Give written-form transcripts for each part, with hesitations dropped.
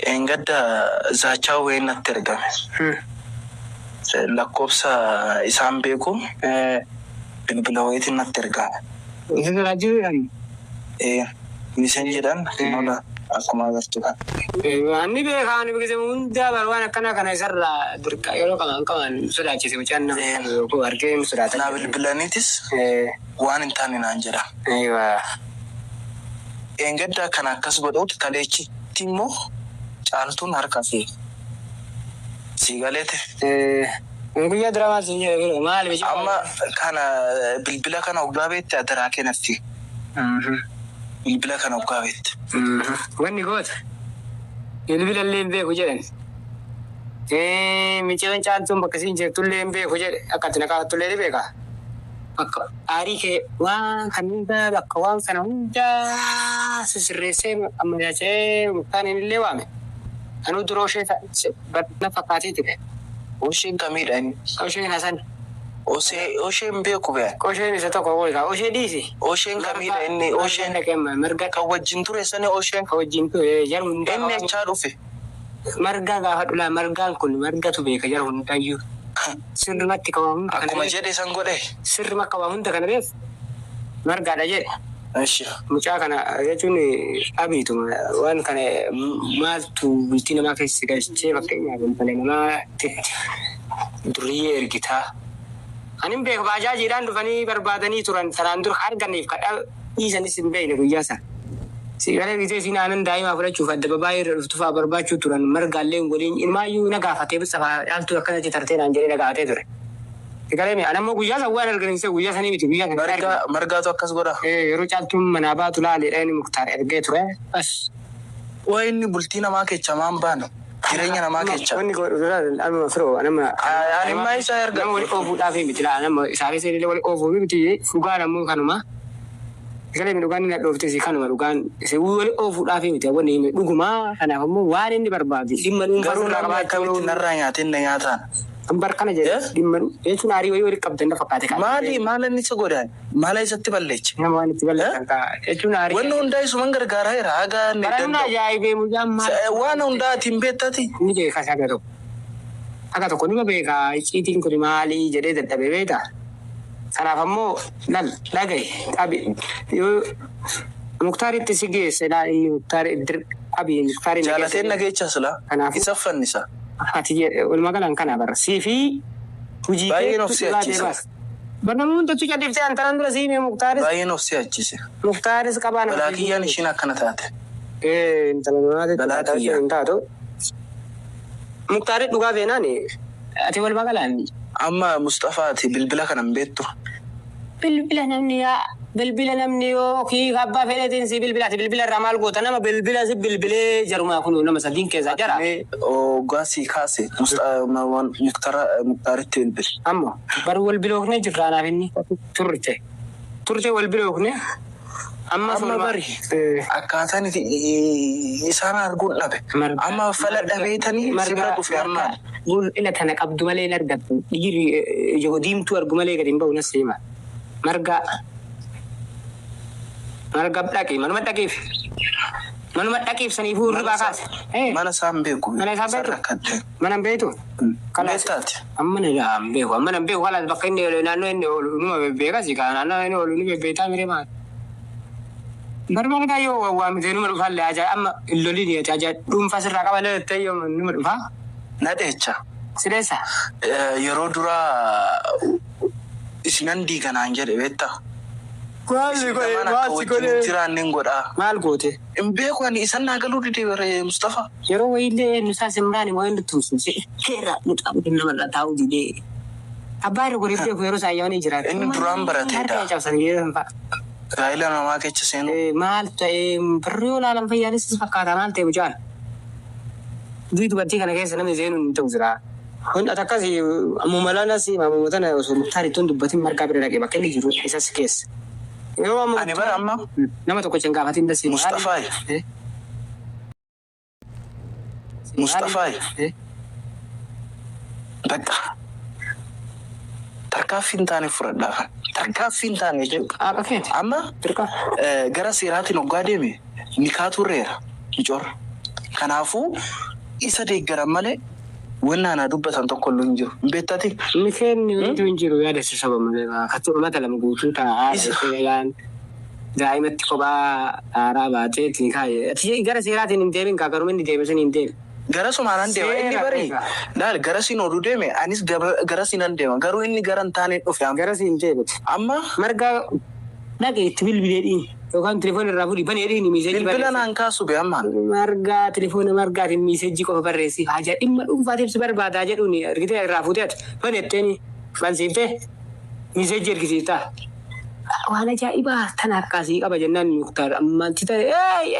Dheengadda zaachaa wayii natti ergame. Lakkoofsa isaan beeku bilbila wayiitiin natti ergame. Misan jedhan nola akkuma agartu kan. Inni beekaa ani beekise hundaa bar waan akkana kana isarraa dirqa yeroo qaban qaban sodaachise mucaan nama yookaan argee hin sodaatan. Naa bilbilaniitis waan hin taane naan jedha. Dheengadda kana akkas godhuuti kaleechitti immoo Caaltuun harka fi sii galeete. Guyyaa dura maal siin jedhe biroo maal bici. Amma kana bilbila kana hoggaa beekte adaraa kee natti. Bilbila kana hoggaa beekte. Wanni goota bilbila illee hin beeku jedhan. Micciiraan Caaltuun bakka isiin jirtu illee hin beeku jedhe, akka ati na gaafattu illee ni beeka. Bakka aarii kee waan kan hundaa bakka waan kana hundaa sisirreessee ammayyaachee Muktaaniin illee waame. Anuu dura oshee na fakkaatee ture. Osheen kamiidha inni? Osheen Hasan. Osee osheen beeku bee. Osheen isa tokko qoyka. Oshee dhiisi. Osheen kamiidha inni? Osheen dhaqee amma marga. Kan wajjin ture sani osheen. Kan wajjin ture jar hundaa. Inni achaa dhufe. Margaa gaafadhu laa, margaan kun margatu beeka jara hundaayyuu. Sirrumatti ka waa hunda kana Akkuma beeku. jedhe san godhe. Sirruma akka waa hunda kana beeku margaadha jedhe. Eshi. Mucaa kana jechuun abiituma waan kana maaltu bultii namaa keessa si galchee, fakkeenyaaf intala namaatti duriyyee ergitaa. Ani hin beeku, baajaajiidhaan dhufanii barbaadanii turan tanaan dura, ka arganiif ka dhiisanis hin beekne guyyaa sana. Si galee gisee isiin aanan daa'imaa fudhachuuf adda babaayii irra dhuftu fa'a barbaachuu turan, margaallee hin waliin ilmaayyuu na gaafatee, Mustafaa caaltuu akkanatti tartee naan jedhee na gaafatee ture. Si galee mi, ani ammoo guyyaa san waan argan hin se'u, guyyaa sanii miti guyyaa sana hin Margaa argine. Margaatu akkas godha. Ee, yeroo caaltuun manaa baatu laaleedha inni Muktaar ergee ture. Bas. Waa inni bultii namaa kecha maan baanu jireenya namaa kecha. Wanni godhu dura anuma firoo anama. Ani immaa isa erga. Nama wali oofuudhaaf miti laa, nama isaa fi illee wali oofuu miti, dhugaan ammoo kanuma. Galee dhugaan inni hadhooftes kanuma, dhugaan isa wali oofuudhaaf miti, wanni hime dhuguma. Kanaaf ammoo waan inni barbaadu dhimma dhuunfaa Garuu sirraa namni qabaachuu. Akkamitti narraa nyaatee na nyaataan? Kan bar kana jedhe dhimma jechuun aarii wayii wali qabdan na fakkaate kan. Maali maala inni isa godhaan? Maala isatti balleeche? Nama waan itti balleessan kaa jechuun aarii. Wanni hundaa isuman gargaaraa jira haga inni Baranna danda'u. ajaa'ibee mucaan maal. Waan hundaa ati hin beektati? Ni beeka isa haga tokko. Haga tokko nima beeka, icciitiin kun maalii jedhee dadhabee beektaa. Kanaaf ammoo lal dhagahi qabi, yoo Muktaaritti si geesse laa, inni Muktaar dir qabi Muktaariin na geesse. Jaalateen na geecha silaa. Kanaafuu Isa fannisa. Ati jedhe walumaa galaan kana bara sii fi hojii Baay'een keetu of dhugaa si'achiisa. deebaas. Bar nama hundatti calliftee an tanan dura sii hime Muktaaris. Baay'een of si'achise. Muktaaris qabaa nama Balaa kiyyaan ishiin akkana taate. Ee, intala namaatti Balaa taate kiyya. hin taatu. Muktaaris dhugaa feenaan ati walumaa galaan. Amma Musxafaa ati bilbila kana hin beektu. Bilbila namni yaa bilbila namni yoo kii abbaa fedheetiin si bilbila, ati bilbila irraa maal goota, nama bilbila si bilbilee jarumaa kun nama sadiin keessaa jara. Mee hoggaa sii kaase Muktaaritti bilbili. Amma bar wal bilooknee jirra anaaf inni turte turte wal bilookne amma Amma bari akkaataan itti isaan arguun dhabe. Amma fala dhabeetanii si bira dhufe ammaan. Mul'ina tana qabdu malee hin argattu. Dhiirri ija diimtuu argu malee gadi hin ba'u, nas hima. Margaa. Marga dhaqi, manuma dhaqiif. Manuma dhaqiif saniifuu hirribaa kaase. Mana isaan beeku. Mana isaan beektu? Rakkadhe. Mana hin beektu? Kalaas. Beektaati. Amma na hin beeku. Amma na hin beeku. Kalaas bakka inni naannoo inni oolu numa bebbeekas kaa, naannoo inni oolu ni bebbeektaa miree maal. Barbaada yoo waamite numa dhufaallee ajaa amma hin lolini, ati ajaa dhuunfaa sirraa qaba jettee yoo numa dhufaa. Na dheecha. Sireessa. Yeroo duraa isinan diiga naan jedhe, beektaa? Maal Isin lamaan akka wajjin hin jiraanne hin godhaa. Maal goote? Hin beeku, ani isan naa galuu dide bare Mustafa. Yeroo wayiillee eenyu isaa simraan immoo inni tumsu seera mucaa namarra taa'uu didee. Abbaa irra godhee beeku yeroo isaan yaa'anii jiraatu. Inni duraan barateedha. Harka cabsan yeroo fa'a. Gaa'ela namaa keessa seenuu. Maal ta'e, birrii yoo ilaalan fayyaalessis fakkaata, maal ta'e mucaan? Durii dubartii kana keessa namni seenuun hin ta'u jira. Kun ati akkas ammuma lanas ammuma tana osoo Muktaar ittoon dubbatin margaa bira dhaqee bakka inni jiru isas keessa. Yeroo amma Ani bara amma nama tokko hin gaafatin dasi. Mustafaayi. Mustafaayi. Bakka tarkaaffii hin taane fudhadhaa. Tarkaaffii hin taane jechuudha. Haqa keeti. Amma Dirqama. Gara seeraatiin hoggaa deeme nikaa turreera. Micoorra. Kanaafuu isa deeggaran malee wanna anaa dubbatan tokko illee hin jiru. Hin beektati? Inni kenni wanti hin jiru yaada isa saba malee akkasuma mata lama guutuu taa'aa Isa- daa'imatti kophaa haaraa baatee ittiin kaa'e. Ati gara seeraatiin hin deemin kaa garuu inni deeme sun hin deeme. Gara sumaanan deema. Inni Seera bari beeka. laal gara siin oduu deeme anis gara siinan deema. Garuu inni gara hin taane dhufe amma. Gara siin deemte. Amma Marga dhaqee itti bilbilee dhiin yookaan telefoona irraa fuudhi banee dhiin miiseejii bilbila barreessi. naan kaasu be amma. Margaa telefoona margaatiin miiseejii qofa barreessi. Haja dhimma dhuunfaatiif si barbaadaa jedhuun ergitee irraa fuutee ati banetteeni bansiiftee miiseejii ergisiiftaa. Waan ajaa'ibaa tana harkaasii qaba jennaan Muktaar ammaanti ta'e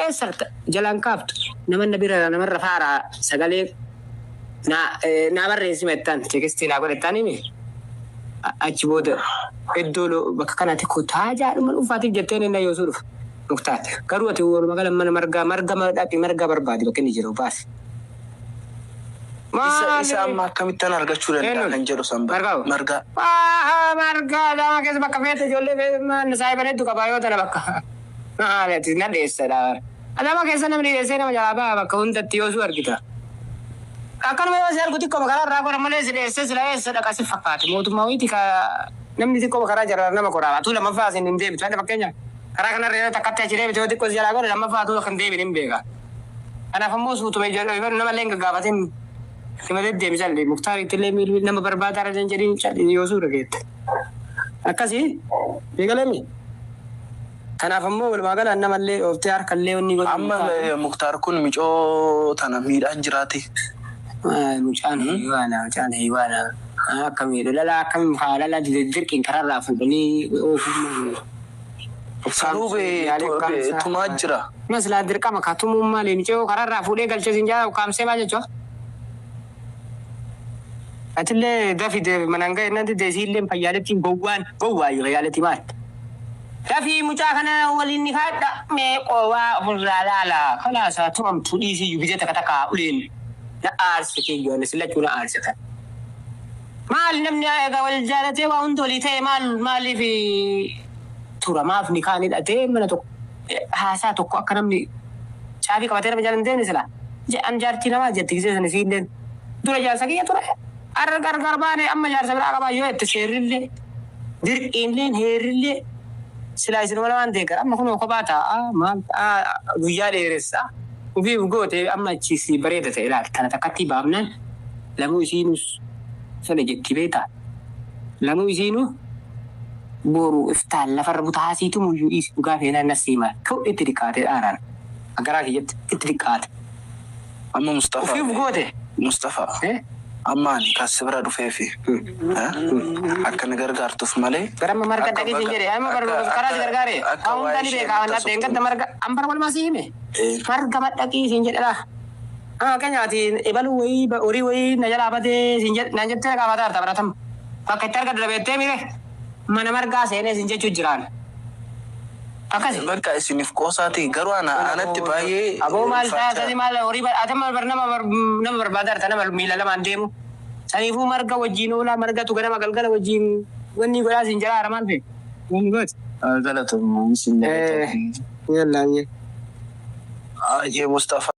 eessarta jalaan kaaftu nama na bira namarra faaraa sagalee naa barreessi mettaan teekistii naa godhettaan himi. Achi booda iddoo bakka kanatti kutaa jaadhuma dhuunfaatiif jettee inni yoosuu dhufa. Muktaar garuu ati walumaa gala mana margaa marga dhaqi margaa barbaadi bakka inni jiru baasi. Isa amma akkamittan argachuu danda'a Eenyuun? kan jedhu san bara. Margaa? Margaa. Waa margaa dama keessa bakka feete ijoollee maal saayiban hedduu qabaa yoo tana bakka. Maali ati na dheessadha. Adama keessa namni dheessee nama jalaa ba'a bakka hundatti yoosuu argita. Akkanuma yoo si argu xiqqoo karaa irraa kora malee si dheessee si la'eessa dhaqa si fakkaate mootummaa wayiiti ka namni xiqqoo karaa jala nama koraa atuu lammaffaa isin hin deebitu. Ani fakkeenyaaf karaa kanarra yoo takkatti achi deebite yoo xiqqoo si jalaa godhe lammaffaa atuu kan deebin hin beeka. Kanaaf ammoo suutuma namallee hin gaggaafatin sima deddeebi calli Muktaaritti illee miilmi nama barbaadaa irra jedhin calli yoo suura geette. Akkasii beekalemi. Kanaaf ammoo walumaa galaan namallee dhooftee harkallee onni godhu. Amma Muktaar kun micoo tana miidhaan jiraate. Mucaan heewaana mucaan heewaana akka miidhu lala akkamiin haa lala dirqiin karaarraa fuudhanii oofuu. Sanuu tumaa jira. Maslaa dirqama ka tumuun maali micoo karaarraa fuudhee galchee siin jaa ukkaamsee maal jechuudha. Atillee dafi manaan ga'e nanti deesiillee fayyaaletti gowwaan gowwaayyuu fayyaaletti maal. Dafii mucaa kana waliin ni kaadha mee qowwaa ofirraa laala kalaasa tumamtuu dhiisiyyuu biyya takka takka uleen na aarsite yoon sillachuu na aarsite. Maal namni egaa wal jaalatee waa hundi walii ta'e maal maaliif tura maaf ni kaan hidhatee mana tokko haasaa tokko akka namni caafii qabatee nama jaalan deemne sila. An jaartii namaa jetti gisee sana isiilleen dura jaarsa kiyya ture. Arra gargar baane amma jaarsa biraa qabaa yoo jette seerrillee dirqiinillee heerrillee silaa isin wala waan deeggar amma kunoo kophaa taa'a maal ta'a guyyaa dheeressa ofiif goote amma achi si bareeda ta'e ilaali tana takkatti baafnaan lamuu isiinus sana jetti beektaa lamuu isiinuu boru iftaan lafarra butaasiitu muyyuu dhiisi dhugaa feenaan nasiima ka'u itti dhiqqaate dhaaraan agaraa kiyyatti itti dhiqqaate Amma Mustafaa. ofiif goote. Mustafaa. Amma ani kan si bira dhufeefi akka na gargaartuuf malee. Gara amma marga Akka dhaqee siin jedhe amma karaa si gargaare akka waan waa'ee hunda ni ishee beeka waan nutti dhaqee gadda marga ambara walumaa si hime Eh. marga madhaqii siin jedhe laa. Fakkeenyaati ebaluu wayii horii wayii na jalaa batee siin jedhe naan jettee na gaafataa jirta baratam bakka itti argaddu dhabeettee mire mana margaa seenee siin jechuu jiraan. Akkasi. Bakka isiniif qoosaati garuu anatti baay'ee. Aboo maal ta'a maal horii ati maal bar nama barbaadaa jirta nama miila lamaan deemu. Saniifuu marga wajjin oolaa margatu ganama galgala wajjin wanni godhaa siin jedhaa maal ta'e. Wanni gooti. Galatoomuu isin Yallaa. Ayyee Mustafaa.